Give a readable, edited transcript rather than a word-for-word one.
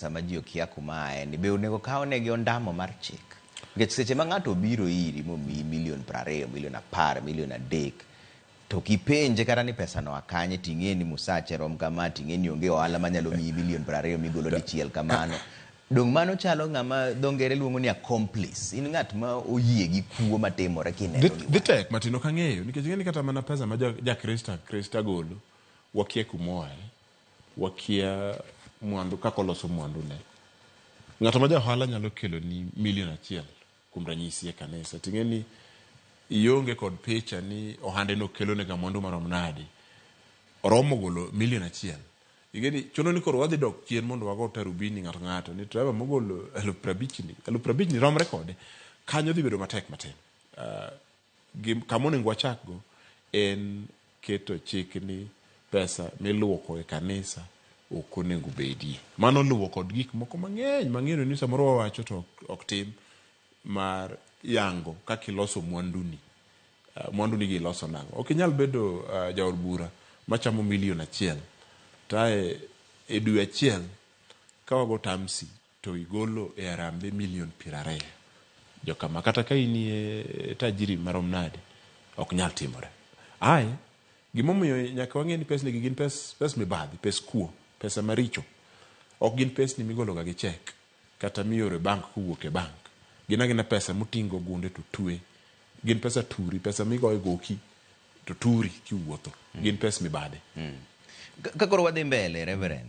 Sama ji okia kuma aye ni be onego kawnegi ondamo mar chik? Nikech seche ma ng'ato obiro iri momiyi milion 20, milion 10, milion 3, to kipenje kata ni pesa no a kanye, ting'e ni musache rom kama, ting'e ni onge ohala manyalo miyi milion 20 migolo dichiel kamano. Dong' mano chalo ng'ama dho ngere luongo ni accomplice. In ng'at ma oyie gi kuo matimore kineno gi Dhi wang'i. tek matin ok ang'eyo nikech ing'e ni kata mana pesa ma ja Krista golo wakia kumoaye. Wakia mwandu kaka oloso mwandu ne. Ng'ato ma ja ohala nyalo kelo ni milion 1 kuom ranyisi e kanisa. Ting'e ni ionge kod picha ni ohande no kelo nega mwandu marom nade. Oromo golo milion 1. Ing'e ni chuno ni koro wadhi dok chien mondo wago tarubini ng'ato ng'ato ni driver mogolo 50,000 ni, 50,000 ni romre kode. Kanyo dhi bedo matek matin. Kama onego wachakgo en keto chik ni pesa miluoko e kanisa ok onego bedie. Mano luwo kod gik moko mang'eny mang'eyo ni samoro wawacho to ok tim mar yango kaka iloso mwanduni. Mwanduni gi iloso nang'o? Ok inyal bedo jaod bura machamo milion 1 tae e dwe achiel ka wago tamsi to igolo e Harambee milion 20. Jokama kata ka inie tajiri marom nade, ok nyal timore. Ae, gimomiyo nyaka wang'e ni pesni gi gin pes mibadhi, pes kuo, pesa maricho. Ok gin pesni migologa gi chek, kata mioro e bank kowuok e bank. Gin agina pesa moting'o gunde to twe. Gin pesa turi, pesa migoyo goki to turi kiwuotho. Gin pes mibadhi. Ka koro wadhi mbele, Reverend,